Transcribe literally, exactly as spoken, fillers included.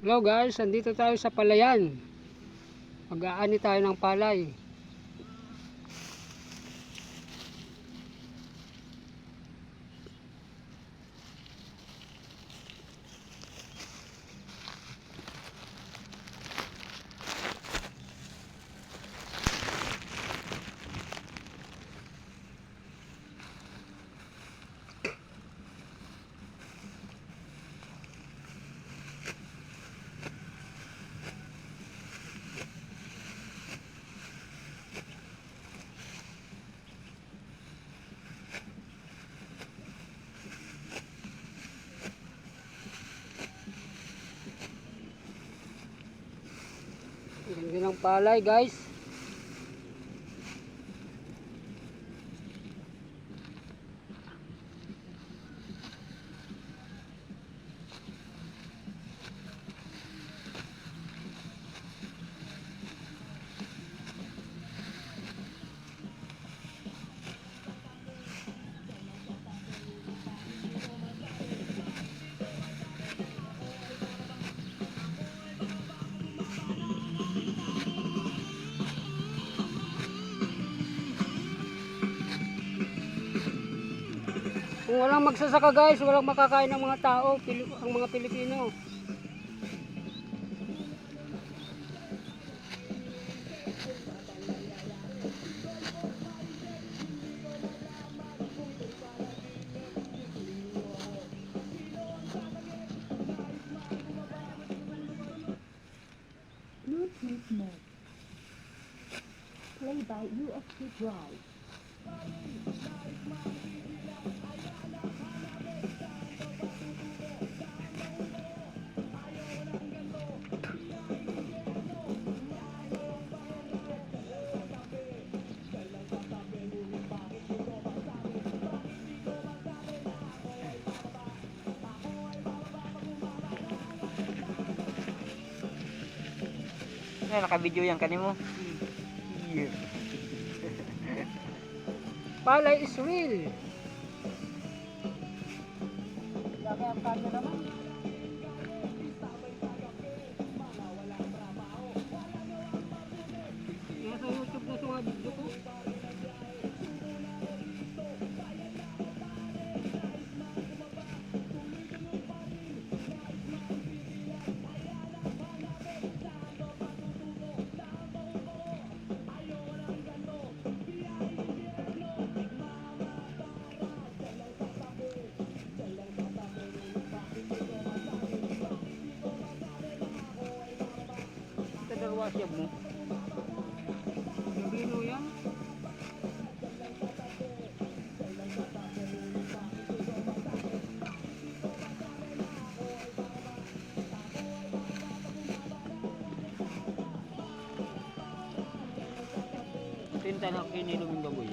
Hello guys, andito tayo sa palayan. Mag-aani tayo ng palay. Ganda ng palay, guys. Kung walang magsasaka, guys, walang makakain ng mga tao, Pili-, ang mga Pilipino. Bluetooth mode. Play by U S B drive. Na, naka-video yan kanimo. Yeah. Palay is real. Laki ang camera mo. Nasa YouTube na sa mga video ko. Ito darwa siya mo. Pilipino yan. Tinta na kinilo mong baboy.